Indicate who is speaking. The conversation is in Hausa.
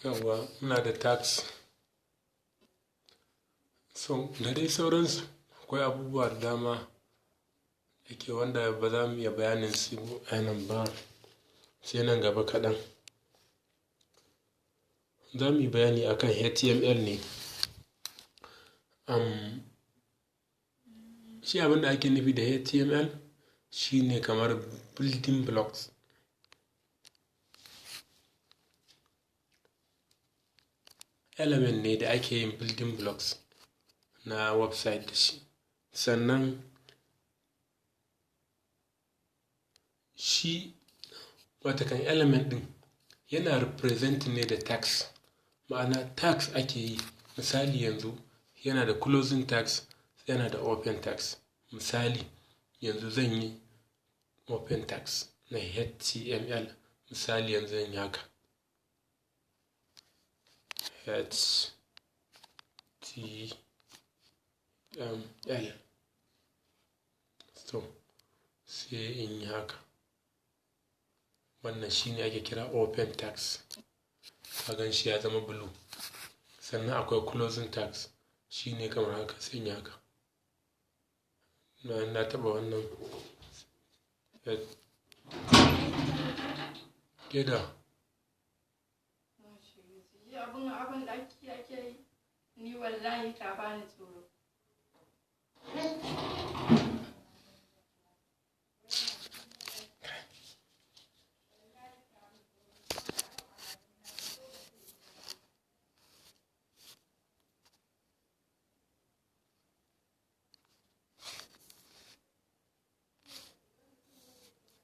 Speaker 1: Yawwa, muna da tags. So da dai sauransu. Akwai abubuwa da dama da ke wanda ba za mu iya bayanin su a nan ba, sai nan gaba kaɗan. Za mu yi bayani akan HTML ne. Shi abin da ake nufi da HTML shine kamar building blocks. Element ne da ake yin building blocks na website da shi. Sannan shi watakan element ɗin yana representing ne da tags. Ma'ana, tags ake yi. Misali, yanzu yana da closing tags, yana da open tags. Misali, yanzu zan yi open tags na HTML. Misali, yanzu zan yi haka. HTML. So sai in yi haka. Wannan shine ake kira open tags. Ka gan shi ya zama blue. Sannan akwai closing tags. Shine kamar haka, sai in yi haka. Na taɓa wannan. Ke da.
Speaker 2: Abun ɗaki ake yi, ni wallahi ka bani tsoro.